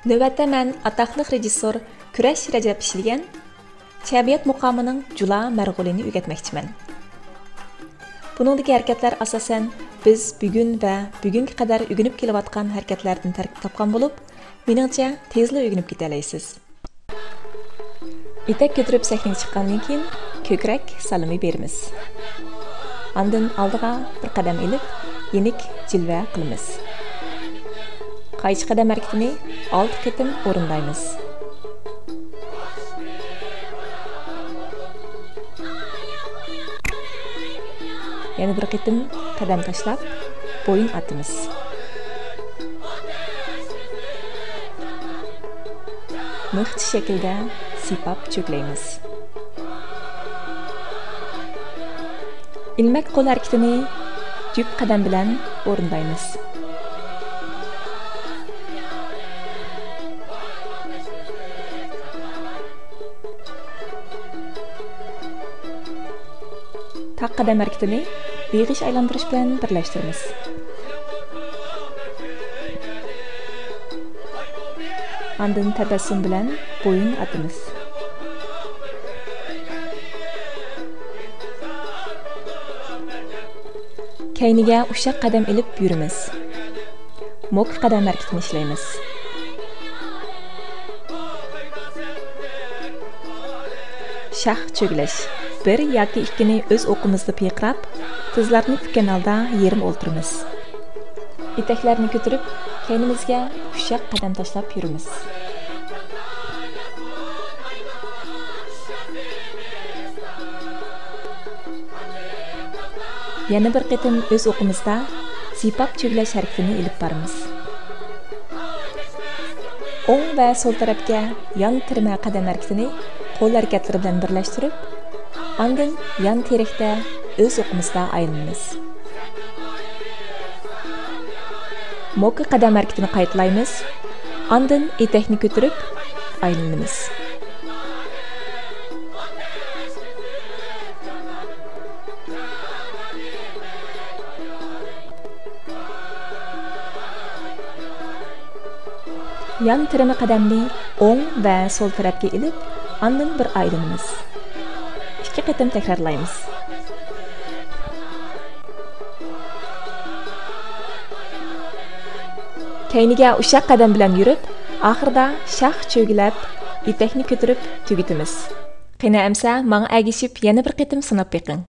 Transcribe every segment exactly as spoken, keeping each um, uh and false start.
نۆۋەتتە مەن ئاتاقلىق رېژىسسور كۈرەش رەجەپ ئىشلىگەن چەبىيات مۇقامىنىڭ جۇلا مەرغۇلىنى ئۆگەتمەكچىمەن. بۇنىڭدىكى ھەرىكەتلەر ئاساسەن بىز بۈگۈن ۋە بۈگۈنگە قەدەر ئۆگىنىپ كېلىۋاتقان ھەرىكەتلەردىن تەركىب تاپقان بولۇپ، مېنىڭچە تېزلا ئۆگىنىپ كېتەلەيسىز. ئېتەك كۆتۈرۈپ سەھنىگە چىققاندىن كېيىن كۆكرەك سالىمى بېرىمىز. ئاندىن ئالدىغا بىر قەدەم ئېلىپ، يېنىك جىلۋە قىلىمىز. قايچا قەدەم ھەرىكىتىنى ئالتە قېتىم ئورۇندايمىز. يەنە بىر قېتىم قەدەم تاشلاپ، بويۇن ئاتىمىز. مىخچە شەكىلدە سىيپاپ چۆگىلەيمىز. ئىلمەك قول ھەرىكىتىنى جۈپ قەدەم بىلەن ئورۇندايمىز. تاق قەدەم ھەرىكىتىنى بېغىش ئايلاندۇرۇش بىلەن بىرلەشتۈرىمىز. ئاندىن تەبەسسۇم بىلەن بويۇن ئاتىمىز. كەينىگە ئۇششاق قەدەم ئېلىپ يۈرىمىز. موكا قەدەم ھەرىكىتىنى ئىشلەيمىز. شاخ چۆگىلەش. بىر ياكى ئىككىنى ئۆز ئوقىمىزدا پىرقىراپ، تىزلارنى پۈككەن ھالدا يېرىم ئولتۇرىمىز. ئېتەكلەرنى كۆتۈرۈپ، كەينىمىزگە ئۇششاق قەدەم تاشلاپ يۈرىمىز. يەنە بىر قېتىم ئۆز ئوقىمىزدا سىيپاپ چۆگىلەش ھەرىكىتىنى ئېلىپ بارىمىز. ئوڭ ۋە سول تەرەپكە يان تىرىمە قەدەم ھەرىكىتىنى قول ھەرىكەتلىرى بىلەن بىرلەشتۈرۈپ، ئاندىن يان تىرەكتە ئۆز ئوقىمىزدا ئايلىنىمىز. موكا قەدەم ھەرىكىتىنى قايتىلايمىز، ئاندىن ئېتەكنى كۆتۈرۈپ ئايلىنىمىز. يان تىرىمە قەدەمنى ئوڭ ۋە سول تەرەپكە ئېلىپ، ئاندىن بىر ئايلىنىمىز. ئىككى قېتىم تەكرارلايمىز. كەينىگە ئۇششاق قەدەم بىلەن يۈرۈپ، ئاخىرىدا شاخ چۆگىلەپ، ئېتەكنى كۆتۈرۈپ تۈگىتىمىز. قېنى ئەمسە ماڭا ئەگىشىپ يەنە بىر قېتىم سىناپ بېقىڭ.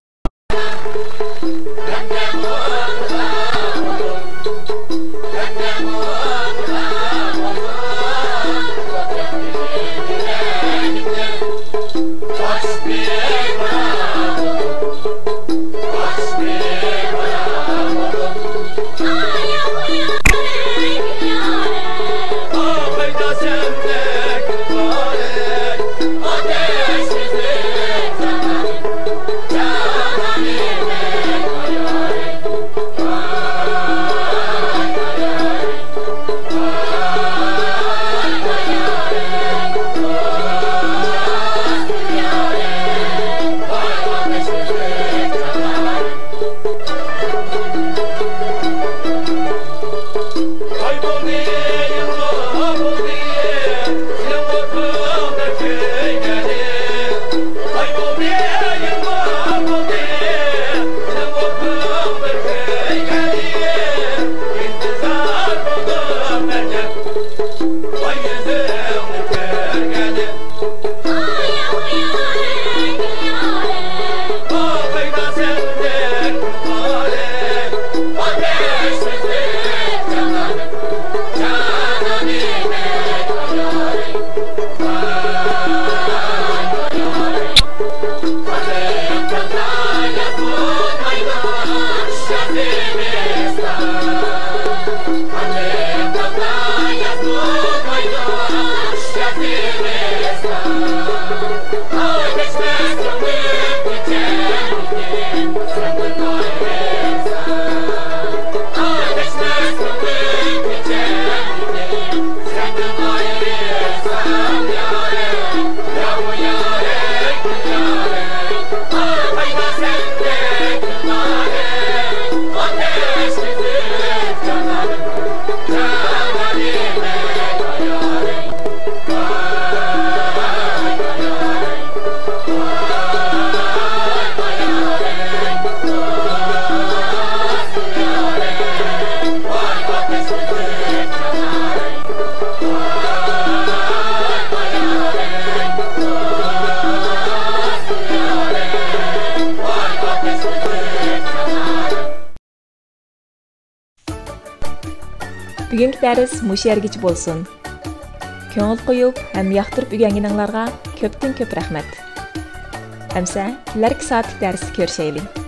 بۈگۈنكى دەرس مۇشۇ يەرگىچە بولسۇن. كۆڭۈل قويۇپ ھەم ياقتۇرۇپ ئۆگەنگىنىڭلارغا كۆپتىن كۆپ رەھمەت. ئەمسە كېلەركى سائەتلىك دەرستە كۆرۈشەيلى.